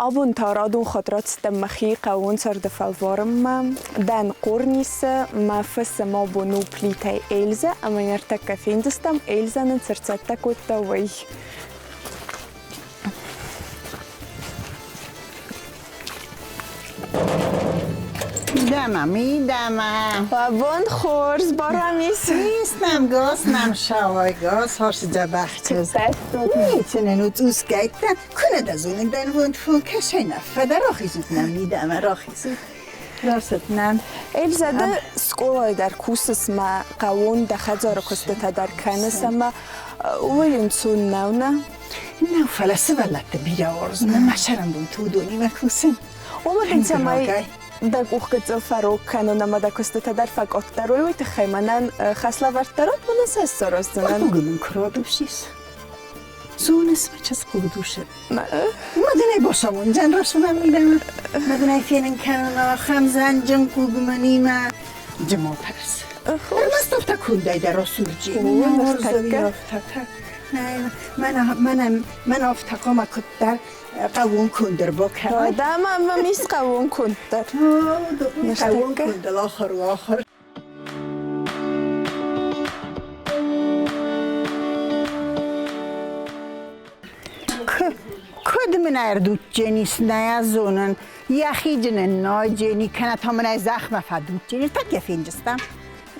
Абон та радон хатт рацыдтӕн мӕхи хъӕууон царды фӕлварынмӕ. Дӕн Хъорнисы, мӕ фысым абон у Плитӕй Эльзӕ ӕмӕ ныртӕккӕ фендзыстӕм, Эльзӕ нын цы рцӕттӕ кодта, уый. Мидӕмӕ, мидӕмӕ. Бон хорз, Барамис. Ис нӕм гос нӕм сауай гос, хорз дзӕбӕх чызг. Ницынӕн у цъусгӕйттӕ, куы нӕ дӕ зонын дӕн вонд фон кӕсай нӕ фӕдӕ рахизут нӕм мидӕмӕ рахизут. Рацыд нӕм. Эльза, ды скъолайы дӕр кусыс мӕ хъӕуон дӕ хӕдзары куыстытӕ дӕр кӕныс ӕмӕ уый ӕнцон нӕу, нӕ? Нӕу, фӕлӕ сывӕллӕтты бирӕ уарзын ӕмӕ сӕрӕнбонты уыдонимӕ кусын. Уымӕ дын цӕмӕй дӕ къух гыццыл фӕрог кӕнон ӕмӕ дӕ куыстытӕ дӕр фӕкъаддӕр уой, уый тыххӕй мӕнӕн хӕслӕвӕрдтӕ ратт, мӕнӕн сӕ сараздзынӕн. Хъуг мын куы радусис. Зоныс, мӕ чызг хъуг дусы. Мадынӕй бацамондзӕн расунӕн мидӕмӕ. Мадынӕй фенын кӕнын ахӕм зӕнджын хъуг мӕнимӕ. Джимо тӕрс. Ӕрмӕст афтӕ кундӕй дӕр асурджи. Мӕн афтӕ хъуамӕ куыддӕр хъӕууон конддӕр бакӕнай. Да, мӕм ис хъӕууон конддӕр. Хъӕууон кондыл ахуыр у ахуыр. Куыд мын ӕрдуддженис нӕ зонын, йӕхи джынын нойджени, кӕнӕ та мын ӕй зӕхмӕ фӕдудджени, так йӕ фенджыстӕм.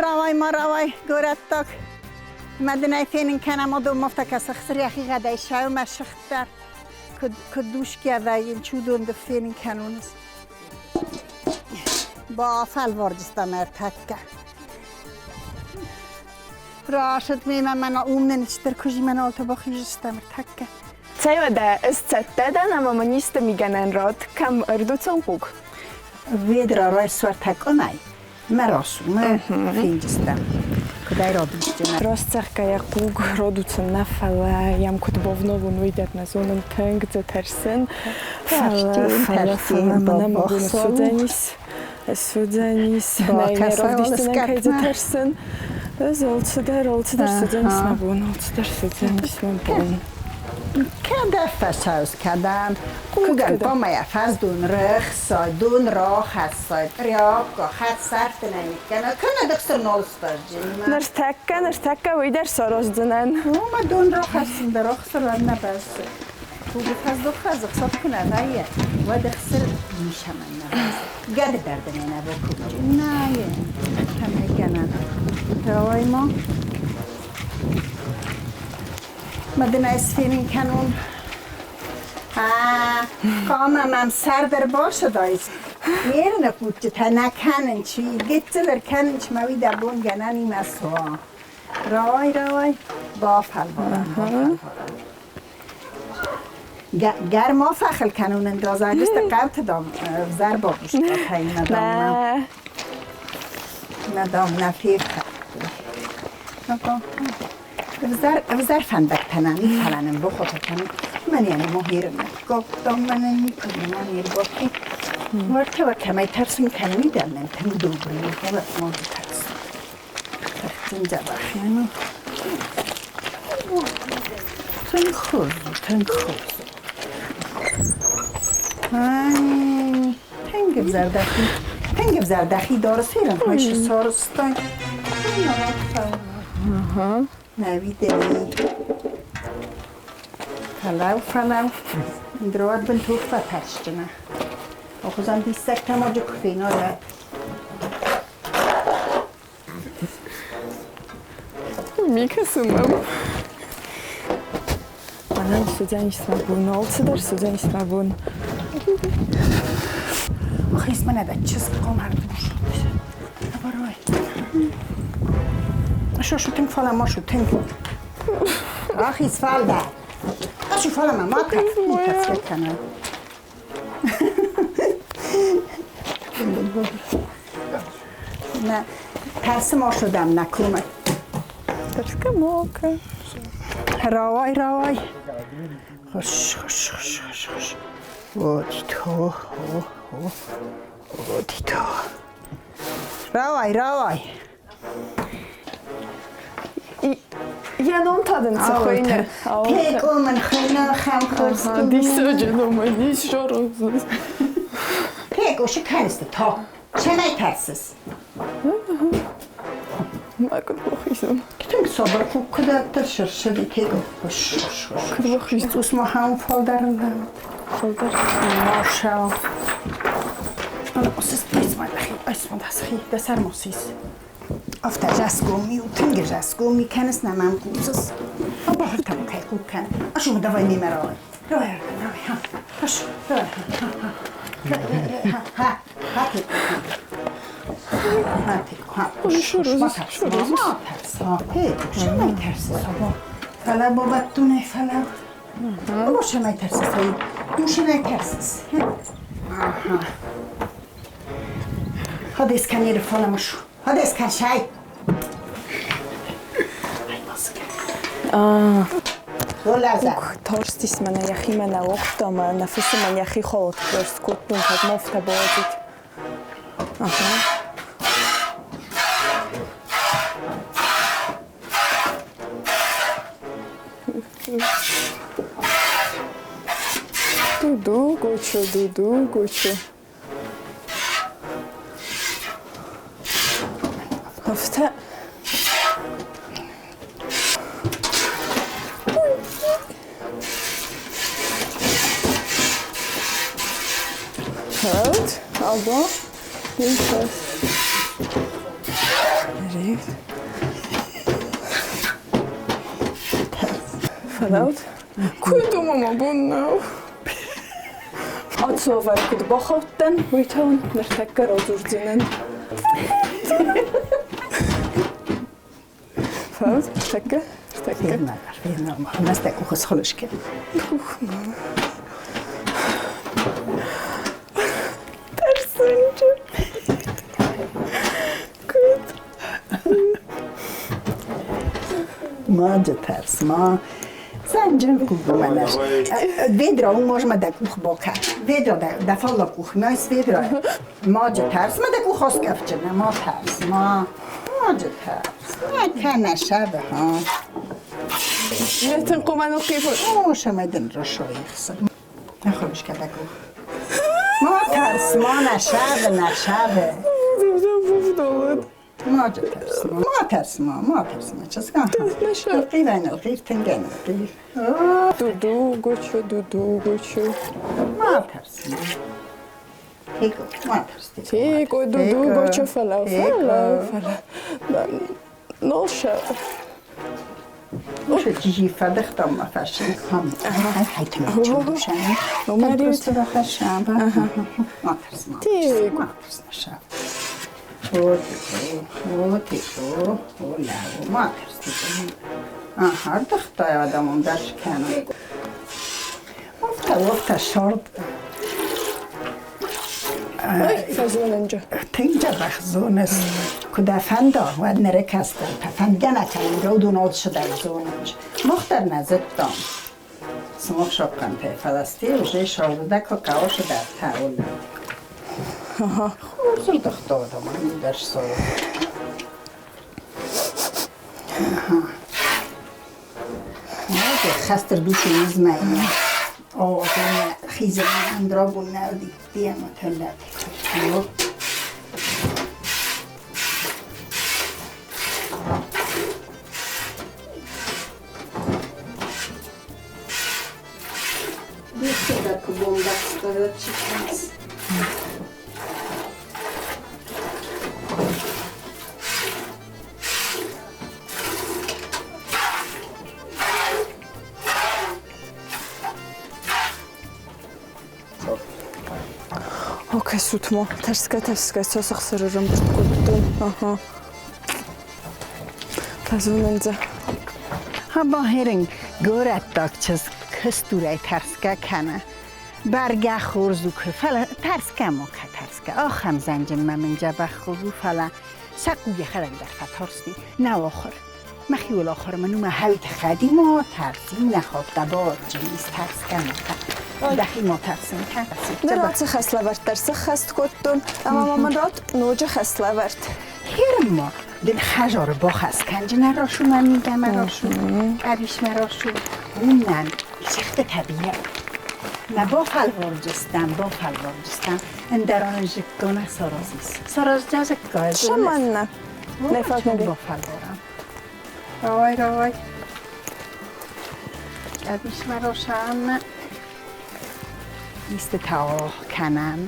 Рауай ма, рауай, горӕттаг. Мӕ дын ӕй фенын кӕнӕм, адон ма афтӕ кӕсы, хсыр йӕхигъӕдӕй сӕумӕ сыгъддӕр. Куыд, куыд дусгӕ вӕййын, чудон дын фенын кӕнон ӕз. Бафӕлвардзыстӕм ӕртӕккӕ. Рашыд мемӕ мӕнӕ уым нын стыр куызимӕ налты бахиздзыстӕм ӕртӕккӕ. Цӕй уӕдӕ, ӕз цӕттӕ дӕн ӕмӕ мын исты мигӕнӕн ратт, кӕм ӕрдуцон хъуг? Ведра райсуартӕ къуымӕй, мӕ расу, мӕ фенджыстӕм. Куыд ӕй радуцджынӕ? Раст зӕгъгӕйӕ, хъуг радуцын нӕ, фӕлӕ йӕм куыд бавналон, уый дӕр нӕ зонын, тынг дзы тӕрсын. Фӕлӕ, фӕлӕ, фӕлӕ мӕнӕ мӕ бон суыдзӕнис, суыдзӕнис, нӕ йын равдисдзынӕн, кӕй дзы тӕрсын. Ӕз алцыдӕр, алцыдӕр суыдзӕнис мӕ бон, алцыдӕр суыдзӕнис мӕ бон. Кӕдӕм фӕцӕуыс, кӕдӕм? Хъугӕн хъуамӕ фӕздон рыхсай, дон рахӕссай, тряпка, хӕдсӕрфтынӕй никкӕна, кӕнӕ дӕ хсыр нал сбӕзджын. Ныртӕккӕ, ныртӕккӕ уый дӕр сараздзынӕн. Уымӕ дон рахӕссын дӕр ӕхсырӕн нӕ бӕззы. Хъугы фӕздох фӕзыхсад куы нӕ вӕййы, уӕд ӕхсыр ницӕмӕн нӕ бӕззы. Гӕды дӕр дын ӕй нӕ бакуывджы. Нӕйы, кӕмӕй гӕнӕн. Рауай-ма. Ма дын ӕй сфенын кӕнон. Хъуамӕ мӕм сӕрдар бацыдаид. Ме рнӕпудджытӕ нӕ кӕнын чи, гыццыл ӕркӕнын чи, мӕ уый дӕ бон гӕнӕнимӕ суа. Рауай, рауай, бафӕлварӕм, бафӕлварӕм. Гӕр ма фӕхыл кӕнон ӕндазагысты хъӕуты дам ӕвзӕр бабуста нӕ дам нӕ дам нӕ ферхӕдтой. Ӕвзӕр фӕндӕгтӕ нӕм фӕлӕ нын бохотӕ кӕнын. Мӕнӕн мохирмӕ кодтон, мӕнӕн никуы нӕ иргъуыдти. Уӕртӕ уӕ кӕмӕй тӕрсын кӕнын, дӕр нӕм тынг добрый у, фӕлӕ ноджы тӕрсын. Тӕрсын дзӕбӕх нӕм у. Тынг хорз у, тынг хорз у. Ай, тынг ӕвзӕр дӕхи, тынг ӕвзӕр дӕхи дарыс, ферын хойсы сарызтай. Нӕ видели. Фӕлӕу, фӕлӕу. Ндроад бынтон фӕтӕрсджынӕ. Охуызӕн диссӕгтӕ ноджы куы фенай, уӕд. Микӕсы мӕм. Мӕнӕн суыдзӕнис мӕ бон, алцыдӕр суыдзӕнис мӕ бон. Ох, мӕнӕ дӕ чызг хъомар Абарой. Шо шутинг фала ма шутинг. Ах, исфалда. Ашу фала ма ма ка. Кана. Нӕ, тӕрсы ма шудам на кумай. Тӕрсгӕ ма кӕ. Рауай, рауай. Хуш, хуш, хуш, хуш, хуш. Вот то, о, о, вот то. Рауай, рауай. Йӕ ном та дын цы хуыйны? Текъо мын хуыйны ахӕм хорз. Диссаджы ном ын ис. Текъо, шы кӕныс ты та? Цӕмӕй тӕрсыс? Ма куыд бахизон? Тынг сабыр куы дӕттыр сырсыди Текъо. Куыд бахизон? Цъус ма хауы фалдӕр Фалдӕр. Маша. Дӕ сӕр ма сис. Афтӕ зӕсгом у, тынг зӕсгом ми кӕныс, нӕ мӕм хъусыс. Бахуыртӕм кӕй хъуг кӕн. Ашу, давай мемӕ рауай. Рауай, рауай, ха. Ашу, рауай, ха, ха. Ха, ха, ха, Фӕлӕ бабӕттунӕй фӕлӕ. Мошемӕй тӕрсыс, мошемӕй тӕрсыс. Hadészkenyére falamos. Hadészkensáj! Тарстис мӕнӕ йӕхимӕ нӕ уагъта ӕмӕ нӕ фысымӕн йӕхи халат скодтон, кӕд ма афтӕ бауадзид. Ага. Дуду, Гочо, дуду, Гочо. Афтӕ. Хӕлд, або Фӕлӕут. Куыд у мӕ бон нӕу? Ацовӕр куыд бахаудтӕн, уый та уын ныртӕккӕ радзурдзынӕн. Фӕлӕут, ныртӕккӕ, ныртӕккӕ. Тӕрсынджы. Куыд? Ма тӕрс, ма. Зӕнджын кух Ведра можем да кух бока. Ведра да да фалла кух, ма с ведра. Ма тӕрс, ма да кух оскафчына, ма тӕрс, ма. Ма тӕрс. Ма кана шаба, ха. تنقوم نوقف. وش ما دن رشوي خسر. نخرج كذا كوخ. ما ترس، ما نشابه نشابه. ما ترس، ما ترس، ما ما ترس، ما ترس. القيف أنا القيف تنقل القيف. Дуду, Гочо, дуду, Гочо. ما ترس. تيكو ما ترس. Тико, дуду, Гочо, фала, фала, фала. Нолша. وش تجي فدخت ما فاش هم هاي تمشي ما ترس ما تيكو. ما ترس نشاف. او تيكو او تيكو او لا ما ترس. اها دخت يا دم داش كان وفتا وفتا شرط. Фӕзонӕнджы. Тынг дзӕбӕх зоныс, куыд афӕнда, уӕд нырыкастӕн фӕндгӕ нӕ кӕнын, уыдон отсыдӕр зонынц. Мах дӕр нӕ зыдтам. Смох шопкантӕй, фӕлӕ стил уже шордыда какао шыдӕр тауыл. Хорз ӕрдыгъта адӕмӕн дӕр цӕуы. Хастер души не знаю. О, хизен драгон нелди тема töllet. Окей, сутмо. Тарска, тарска, сосох сырырым бұрт Аха. Фӕзонӕнджы. Хаба херинг горӕттаг чызг кыстурӕй тӕрсгӕ кӕны. Бӕргӕ хорз у, фӕлӕ тӕрсгӕ ма кӕ, тӕрсгӕ. Ахӕм зӕнджын мӕ мын дзӕбӕх хорз у, фӕлӕ сӕ хъуг йӕхӕдӕг дӕр фӕтарсти. Нӕ ахуыр. Мӕхиуыл ахуыр мын у мӕ хӕлты хӕди ма тӕрс, иннӕ хатт дӕ баадджын ис, тӕрсгӕ ма кӕ. Дӕхи ма тӕрсын кӕ. Ныр ацы хӕслӕвӕрд дӕр сӕххӕст кодтон, ӕмӕ ма мын ратт ноджы хӕслӕвӕрд. Херын ма, Дын хӕзары бахӕс кӕнджынӕ рашу мӕ мидӕмӕ рашу, къӕбисмӕ рашу, уымӕн сыхтытӕ бирӕ. Мӕ бафӕлварджыстӕм, бафӕлварджыстӕм, ӕндӕрон зыккона саразис. Сараздзӕ зыкка. Цӕмӕннӕ? Нӕ фӕлварӕм. Бафӕлварӕм. Рауай, рауай. Къӕбисмӕ рашӕм. Истытӕ кӕнӕм.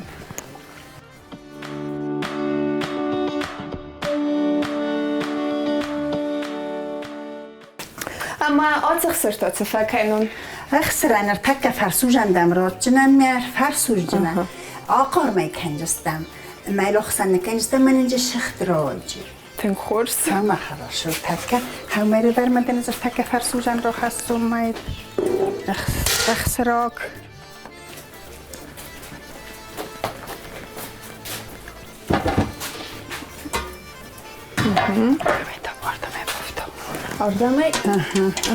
Ӕма аци ӕхсӕртӕ ци фӕккӕнун? Ӕхсӕрӕ ныртӕккӕ фӕрсузӕндӕм ротджынӕн мӕ фӕрсузджынӕн ахъармӕй кӕнджыстӕм. Мӕйлохсӕн кӕнджыстӕм мӕнӕнджы сыгъд роджы. Тынг хорз. Самое хорошо. Тӕккӕ хӕумӕры дӕр ма дын тӕккӕ фӕрсузӕн рахӕссон мӕй ӕхсыраг. Ардӕмӕй?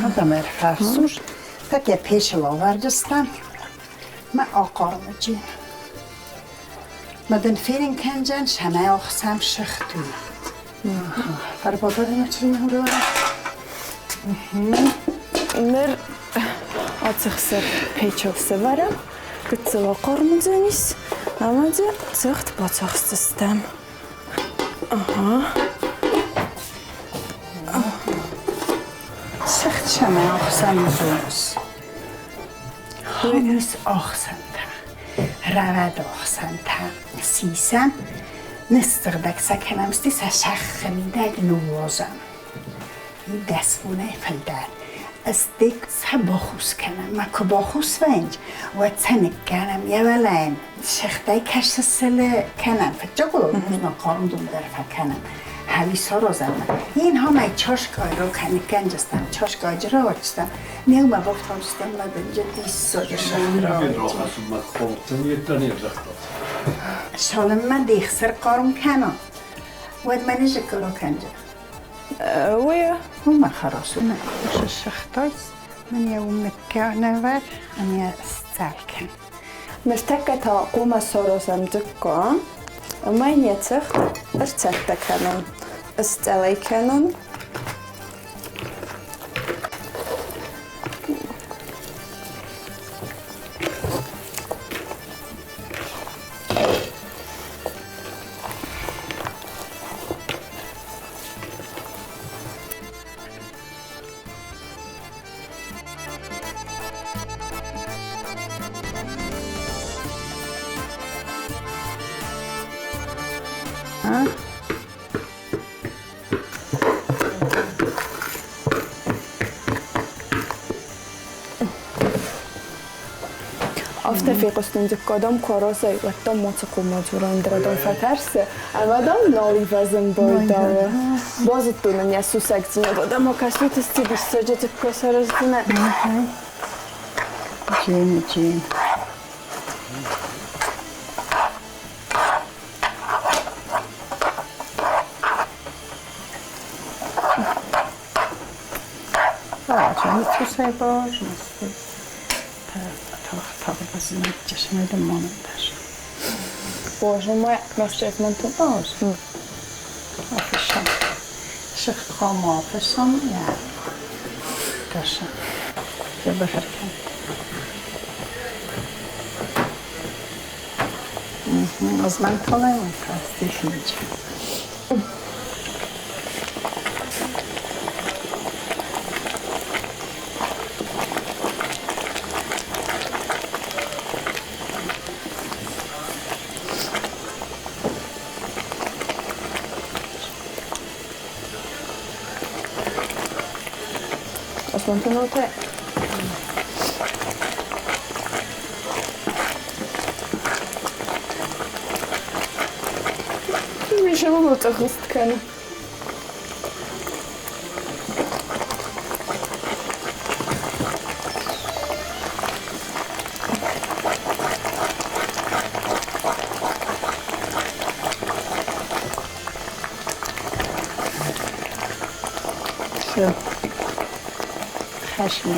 Ардӕм ӕрфӕрсуз. Тӕккӕ печыл авӕрджыстӕм. Мӕ ахъармыджи. Ма дын фенын кӕнджӕн, сӕмӕ ӕхсӕм сыгъд у. Фӕрбадӕн Ныр ацы хсыр печыл сӕвӕрӕм, гыццыл ахъарм уыдзӕнис ӕмӕ дзы цыхт бацахсдзыстӕм. Ага. Цыхт сӕмӕ ӕхсӕн зоныс. Хомыс ӕхсӕнтӕ, рӕуӕд ӕхсӕнтӕ сисӕм, ныссыгъдӕг сӕ кӕнӕм, стӕй сӕ сӕхимидӕг ныууадзӕм. 10 бонӕй фылдӕр. Стӕй сӕ бахус кӕнӕм. Ма куы бахус вӕййынц, уӕд сӕ ныккӕнӕм йӕ уӕлӕйӕн. Сыгъдӕй кӕсысылы кӕнӕм. Фыццаг уал хъарм дон дӕр фӕкӕнӕм. Хӕви саразӕм. Én ha egy csaskajra кӕндзыстӕм, чашкайджы равӕрдтыстӕм, неумӕ бафтаудзыстӕм мӕ дынджы диссаджы Цалынмӕ де хсыр хъарм кӕна, уӕдмӕ нызыккала кӕнджы. Уый Уымӕ хорошо нӕ сыссыгътай, мын йӕ уым ныккӕнӕвӕр ӕмӕ йӕ сцъӕл кӕн. Ныртӕккӕ та хъуамӕ саразӕм дзыкка, ӕмӕ йын йӕ цыхт ӕрцӕттӕ кӕнӕм, сцъӕлӕй кӕнӕм. Афтӕ фехъуыстон дзыкка, дам, куы аразай, уӕд дам мацы хъуамӕ дзура, ӕндӕр дам фӕтӕрсы ӕмӕ дам нал ивӕзын байдайы. Базыдтон ын йӕ сусӕгдзинад, адӕм акӕсут, цы диссаджы дзыкка сараздзынӕ. Джейн, Джейн. Боже мой, нас Боже. Шыхтхъомофысым я Таша. Озмантолай фастихинч. Osmantonote. Мишелу цъыхыст кӕны. Все. Хашни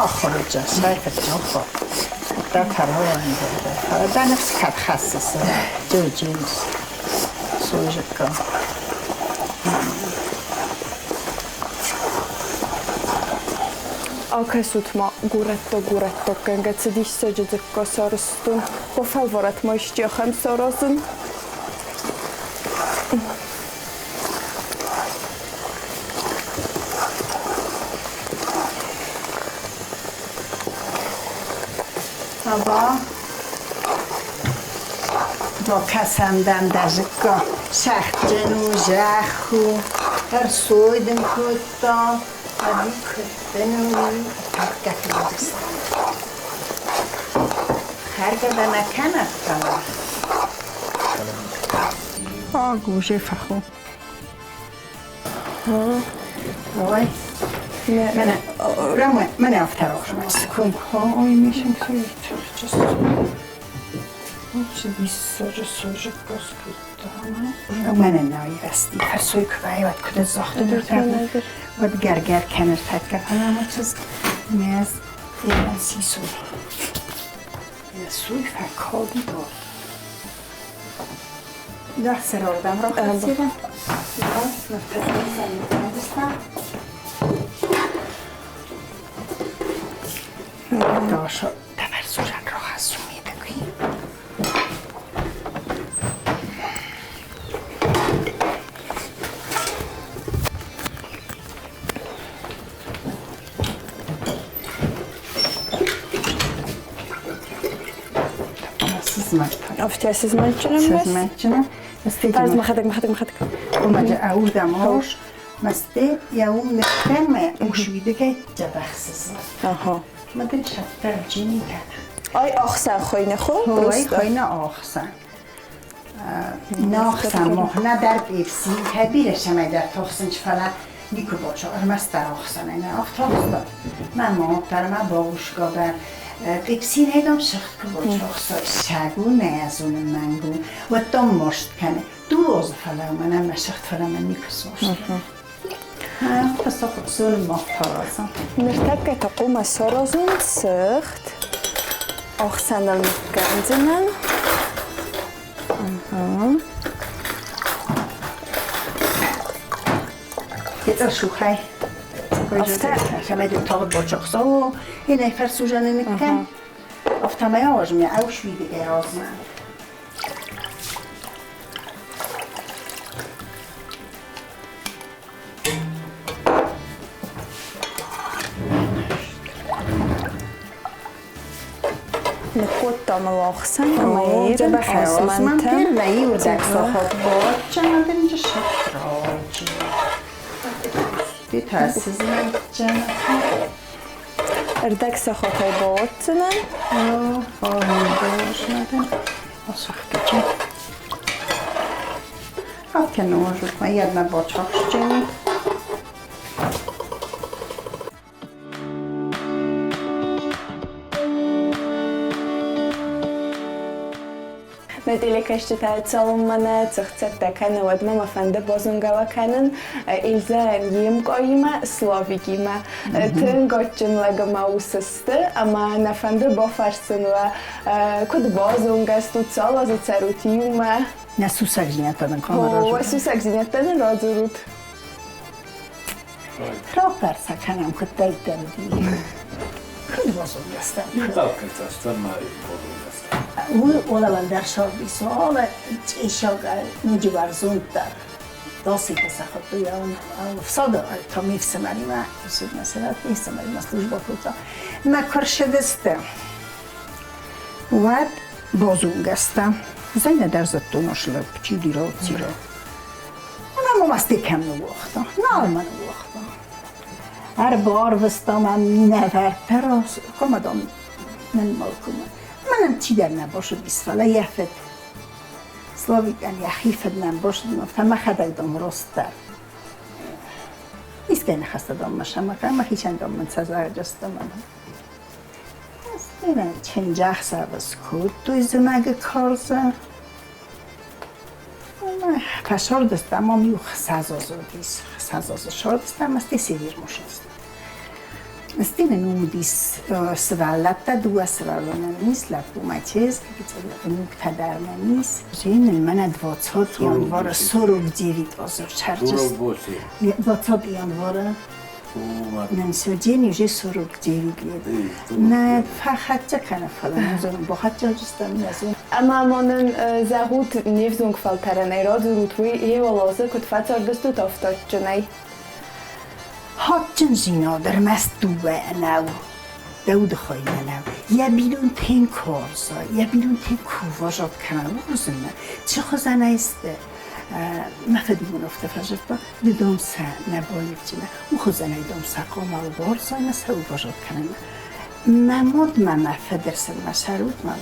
Ахуырджа, сайфӕджохо. Дӕ фӕлӕ дӕ ныфс кӕд хӕссыс, джоджинс, сойжикка. Акӕсут-ма, горӕттӕ-горӕттӕггӕнгӕ цы диссаджы дзыкка сарӕзтон. Бафӕлварат ма исчи ахӕм саразын. Аба, бакӕсӕм дӕм дӕ дзыкка. Сӕхджын у, зӕхх у, ӕрсой дын кодта, ӕви куыд дын у, тӕккӕ фендзыстӕм. Хӕргӕ дӕ нӕ кӕнӕд, фӕлӕ. Агузе фӕху. Ой. Mene afterokshmais. Ой, мисим Wat gerger kenner fanamotsız mez sisu. Sui fakodi Serordam rohasiva. Daša taversužan rohasumi такий. Афтӕ сызмӕнтджынӕн. Паз мӕхӕдӕг, мӕхӕдӕг, мӕхӕдӕг. Омаджы аурдӕм масте яум нехтӕмӕ ушвидыгӕй дзӕбӕхсызы. Аха. Мадын шаттар джини кӕна. Ай ӕхсӕн хойны хо? Ой, хойны ӕхсӕн. Нахсан мохна дӕр пепси, хӕбирӕ сӕмӕйдӕр тохсынч, фӕлӕ никуы бочо, ӕрмӕстдӕр ӕхсӕнӕй нӕ ӕхтохста. Мӕ мад дӕр, мӕ бабушка дӕр пепси нӕдам сыгъд куы бочохса, сӕгу нӕ зоны мӕнгу, уӕддам маст кӕны. Дуозы фӕлӕ мӕнӕ мӕ сыгъд, фӕлӕ мӕ никуы смаст. Ныртӕккӕ та хъуамӕ саразон цыхт. Ӕхсӕныл ныккӕндзынӕн. Шухай. Ныккодтам ыл ӕхсӕн ӕмӕ ерын османтӕ. Ӕрдӕг сахатӕй бауадздзынӕн. Нӕ телекӕсджытӕ, цалынмӕ нӕ цыхцӕттӕ кӕны, уӕдмӕ мӕ фӕнды базонгӕ кӕнын Эльзӕйӕн йе мкъайимӕ, Славикимӕ. Тынг адджын лӕг ӕмӕ ус сты, ӕмӕ нӕ фӕнды бафӕрсын уӕ, куыд базонгӕ стут, цал азы цӕрут иумӕ? Нӕ сусӕгдзинӕдтӕ нын хъуамӕ радзурут. Уӕ сусӕгдзинӕдтӕ нын радзурут. Раппӕрца кӕнӕм куыддӕриддӕр уыди. Куыд базонгӕ стӕм? Уый Олавандар шорбисола чъисога ноджы бӕрзонддӕр. Досите сахоттой всада та mi фсымӕримӕ, фсымӕ фсымӕримӕ служба кодта. Мӕ куы рсыдысты, уӕд базонгӕ стӕм. Зайна дӕр зыдтон ослӕп, чидиро, циро. Ӕмӕ мӕм астекӕм ныууагъта, нал мӕ ныууагъта. Ӕрбарвыста мӕм минӕвӕрттӕ, комадон нынмӕлкуымӕ. Мӕнӕн чидӕр нӕ босыдис, фӕлӕ йӕ фыд. Славикӕн йӕхи фыд нӕм босыд, афтӕ мӕхӕдӕг дам ростдӕр. Искӕй ныхӕстӕ дам мӕ сӕмӕ, мӕхицӕн дам мын сӕ зарджыстӕ мӕнӕн. Чындзӕхсӕвы скодтой зымӕгы карзы. Фӕсордыстам ам иу хсӕз азы уыдис. Хсӕз азы сордыстам, ӕсте севермушынст. Стинен уыдис сывӕллӕттӕ, дыууӕ сывӕллонӕн ис, лӕппу ма чызг, внуктӕ дӕр мӕм ис. Женин мӕнӕ 20 январа 49 азы 20 январа Нансодени уже 49 лет. Нӕ фӕхӕццӕ кӕны, фӕлӕ нӕ зонын, бахӕццӕ стӕм, нӕ зонын. Ӕма ма нын зӕгъут не взонг фӕлтӕрӕнӕй радзурут уый, еуӕлазы куыд фӕцардыстут афтӕджынӕй? Хатджындзинад ӕрмӕст дыууӕ нӕу, дӕ удыхоймӕ нӕу. Йӕ бинонтӕн карза, йӕ бинонтӕн кувазад кӕна, уырзынмӕ. Чи хуызӕнӕй сты? Мӕ фыд мын афтӕ фӕзырдта, ды дам сӕ нӕ байивдзынӕ, у хуызӕнӕй дам сӕ хъуамӕ уарза ӕмӕ сӕ увазад кӕнынмӕ. Мӕ мад ма мӕ фыдырсыл мӕ сӕрут ма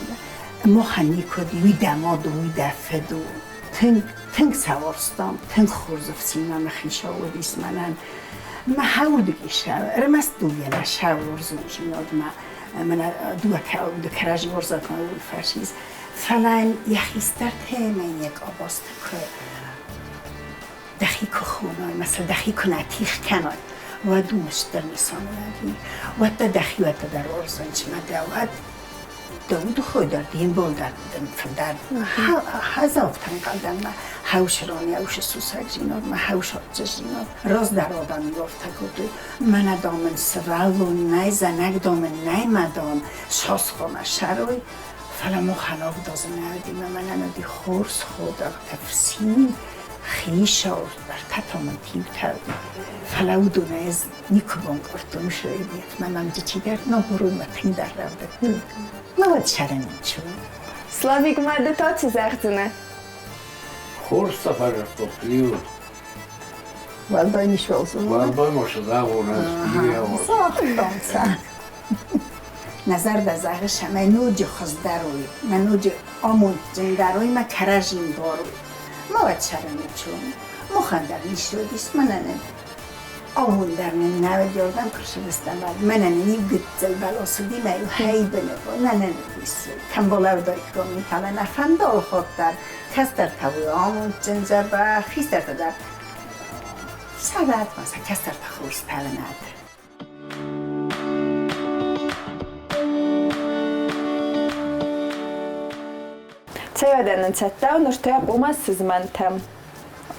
махӕн никуыд уый дӕ мад у, уый дӕ фыд у. Тынг, тынг сӕ уарзтам, тынг хорз ӕфсин ӕмӕ хицау уыдис мӕнӕн. Мӕ хӕуырдыг ис, ӕрмӕст дыууӕ нӕ сауорзондзинад ма мӕнӕ дыууӕ кӕрӕдзи уарзаг ма уый фӕсиз. Фӕлӕ йын йӕ хистӕртӕ ӕмӕ йын йӕ къабӕзты куы дӕхи куы хонай, мӕ дӕхи куы нӕ тигъ кӕнай, уӕд уым стыр нысаниуӕг и. Уӕд дӕ дӕхиуӕттӕ дӕр уарзынц мӕ дӕ уӕд дӕ удыхой дӕр, де мбал дӕр дын фылдӕр хӕдзӕвтӕнхъӕлдӕнмӕ хӕусрон еусы сусӕгдзинадмӕ, хӕусаддзинад. Раздӕр адӕм афтӕ кодтой, мӕнӕ, дам, мын сывӕллон нӕй, зӕнӕг, дам, ын нӕй, мӕ, дам, сасхъомӕ сӕрой. Фӕлӕ махӕн авдазы нӕ уыди, мӕ мӕнӕн уыди хорз ходӕг, ӕфсин, хицау, ӕртӕ та мын тиутӕ уыди. Фӕлӕ уыдонӕй ӕз никуы банкъардтон сӕйдет, мӕ мӕм дзы чидӕр ногъуырунмӕ тынгдӕр рӕвдыдтой. Мӕ уӕд сӕрӕн ничи у. Славик, ма ды та цы зӕгъдзынӕ? Хорз сӕ фӕзӕгъдтон, плиу. Уӕлдай ничуал Уӕлдай ма сӕдӕгъон ӕз бирӕ Загътон Нӕ зӕрдӕ зӕгъы, цӕмӕй ноджы хуыздӕр уой, мӕ ноджы амондджындӕр уой, мӕ кӕрӕдзин барой. Ма уӕд сӕрӕничон. Махӕн дӕр ницы уыдис, мӕнӕн абон дӕр нын нӕ уыд Иордан куы рцыдыстӕм, уӕд мӕнӕн иу гыццыл бӕлас уыди, мӕ иу хӕйбыны мӕнӕн уыдис кӕмболӕвдайккон фӕлӕ нӕ фӕндалхот дӕр, кӕстӕртӕ уый амондджын дзӕбӕх, хистӕртӕ дӕр сӕ ма сӕ кӕстӕртӕ хорз пӕлынад. Цӕй уӕдӕ нын цӕттӕ у, ныр та хъуамӕ сызмӕнтӕм.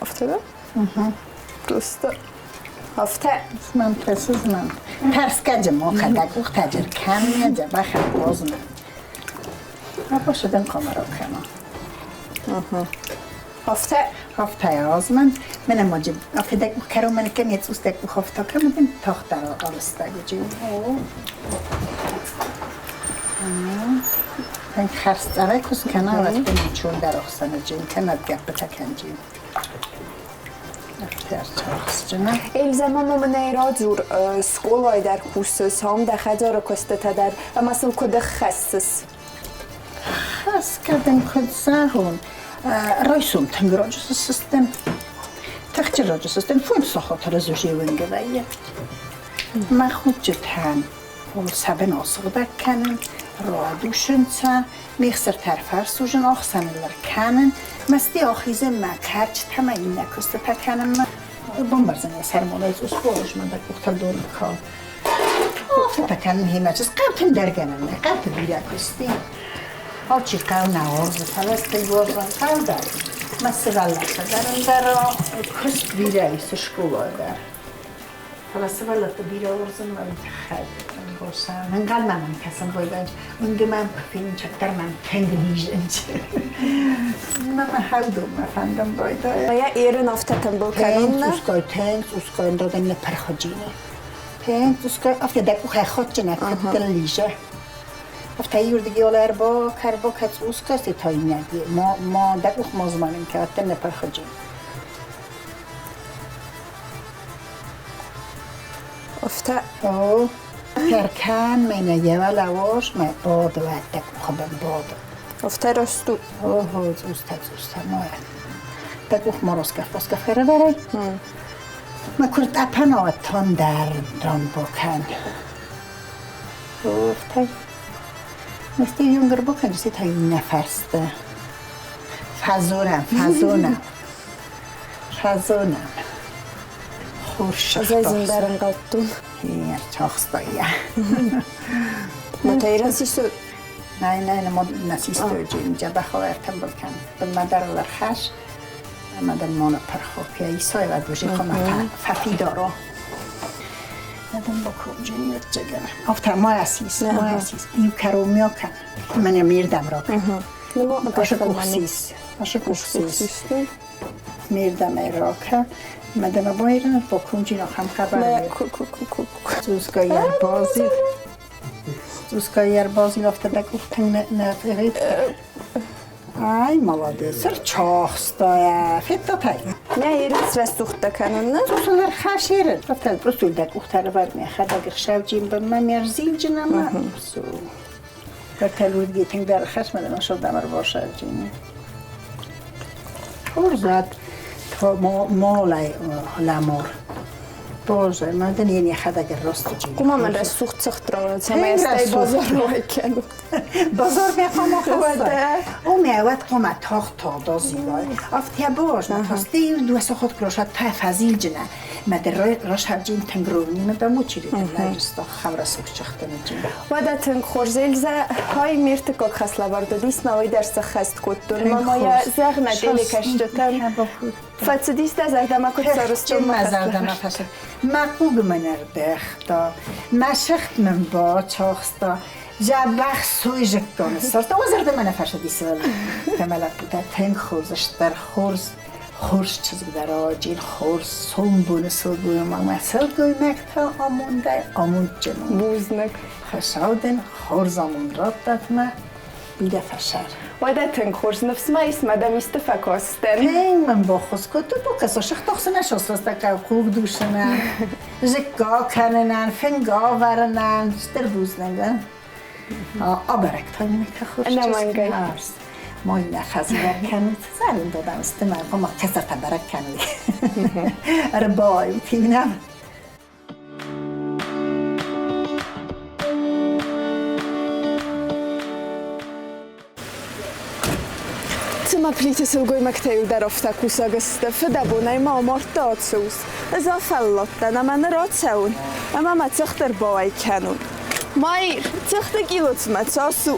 Афтӕ да? Просто афтӕ. Змӕнтӕ, сызмӕнт. Тӕрсгӕ джы мо кӕдӕ къухтӕ джы ркӕнмӕ дзӕбӕх ӕрбозмӕ. Апошыдын комарок кӕна. Афтӕ. Афтӕ азмӕн. Мӕнӕ ма джы афтӕ дӕ къух кӕронмӕ ныккӕн, йӕ цъус дӕ къух афтӕ кӕмӕ тагъддӕр алыстаг уыджы. Хӕрзцъарӕй куы скӕна, уӕд дын ӕнцон дӕр ӕхсӕныджын кӕнӕ гӕппытӕ кӕнджын. Эльзӕ, ма мын ӕй радзур, скъолайы дӕр кусыс, ам дӕ хӕдзары куыстытӕ дӕр, ӕмӕ сыл куыд ӕххӕссыс? Хӕсгӕ дын куыд зӕгъон, райсом тынг раджы сыстӕм. Тыхджын раджы сыстӕм, фондз сахаты разы уынгӕ вӕййы. Мӕ худджытӕн сӕ асыгъдӕг кӕнын, радусын сӕ, ме хсыртӕ ӕрфӕрсужын, ӕхсӕныл ӕркӕнын, мӕсти ахизын мӕ кӕрчытӕ мӕ иннӕ куыстытӕ кӕнынмӕ. Бамбӕрзын йӕ сӕрмонӕй цъус хорзмӕ дӕ къухтӕ дон кал. Афтӕ кӕнын химӕ хъӕутӕн дӕр гӕнӕн нӕй, хъӕуты бирӕ куыст и. Алчи хъӕу нӕ уарзы, фӕлӕ стынг уарзын хъӕу дӕр. Мӕ сывӕллӕттӕ дӕр ӕндӕр куыст бирӕ ис скъолайы дӕр. Фӕлӕ сывӕллӕтты бирӕ уарзын мӕ уый тыххӕй ӕнгоса. Ӕнхъӕлмӕ мӕм кӕсын бойбаджы. Уынгы мӕм куы фенын, кӕддӕр мӕм тынг низынч. Мӕ хӕлдонмӕ фӕндын байдайа. Я ерын афтӕ тымбыл кӕнын. Тынг цъусгай, тынг цъусгай, ӕндӕр нӕ пырхуджины. Тынг цъусгай, афтӕ дӕ къухӕй хотджынӕ куыд лизы. Афтӕ иурдыги ол ӕрбакӕ, ӕрбакӕ цъусгай, се та иннӕги. Ма, ма, дӕ къух ма змӕлын кӕ, афтӕ нӕ пырхуджин. Афтӕ. О, Теркӕн мӕнӕ йӕ мӕ бады уӕддӕ къухы бын бады. Афтӕ раст у. Ого, цъустӕ, цъустӕ, моя. Дӕ къух ма роскъӕф-боскъӕф ӕрӕвӕрай. Мӕ куыртъӕпӕн ауӕдтон дӕр рамбокӕн. Афтӕ. Мӕсты юнгыр бокӕн, та иннӕ фӕрсты. Фӕзонӕм, фӕзонӕм. Фӕзонӕм. Хорз. Ӕз ӕй зындӕр ӕнхъӕлдтон. Ärtsahstajia. Mutta ei siis Nein, nein, nasistöjin jabahoertambolkan. Madarlar hash. Madam mona parchopia isoiva duži koma fafidoro. Madam bokunjin yurtjagan. Ofta moasis, moasis. Yukaro myokan. Manja mirdam rok. Aşık Aşık Mirdam roka. Madam boyran bokunjin oxam xabar. Zuzgayar bazil. Zuzgayar bazil ofta da kuhtan ne Ай, молодец. Чохстой. Фетта Нэ ерис рәсухта канунна. Цусулар хашер. Афта просто дак ухтар вар ме хадаг шавжин бан ма мерзилжина ма. Су. Карталуд гитинг дар хаш мадам шодамар бошавжин. Хорзат молай ламор. Боже, маден ени хадаг ростжин. Кума ман рәсух цахтро, цамай стай базар вайкен. Базар мехома хастай. او میوت قوم تاخ تا دازیگای افتیا باش نتاستی دو خود کروشات تا فزیل جنه مدر راش هرجین تنگرونی مدامو چیری نرستا خبر سوک چختن جن Уӕдӕ тынг хорз, Эльза, хай миртыкок хӕслӕвӕрд уыдис мӕ уый дӕр сӕххӕст кодтон. Мама йӕ зӕгъ нӕ телекӕсджытӕн. Фӕцыдис дӕ зӕрдӕмӕ куыд цӕрыстон мӕ зӕрдӕмӕ фӕцыд. Мӕ хъуг мын ӕрдӕгъта, мӕ сыгъд мын бацахста, дзӕбӕх сойзыккон ссардта. Уӕ зӕрдӕмӕ нӕ фӕцыдис лӕппутӕ тынг хорз стыр хорз хорз чызг дӕр аджин, хорз сомбоны сылгоймаг. Мӕ сылгоймӕгтӕ амондӕй амондджын у. Бузныг. Хуыцау дын хорз амонд раттӕд мӕ бирӕ фӕсӕр. Уӕдӕ тынг хорз ныфс ма ис, мӕ дӕм исты фӕкастӕн. Тынг мын баххуыс кодтой, бакӕс, сыгътахсынӕн, сосрастӕггӕ хъуг дусынӕн, зыкка кӕнынӕн, фынг ӕвӕрынӕн, стыр бузныг. Абӕрӕг та хорз Ӕнӕмӕнгӕй. Мой хазивар кӕнут, зарын додам стымӕ, қома кӕсӕртӕ бӕрӕг кӕнут. Ӕрбайут, иннӕ. Цыма Плиты сылгоймӕгтӕ-иу дӕр афтӕ кусӕг сты, фыдӕбонӕй ма амардта ацы ус. Ӕз афӕлладтӕн ӕмӕ ныр ацӕуын, ӕмӕ мӕ цыхт ӕрбауӕй кӕнон. Маир, цыхты кило цымӕ цас у?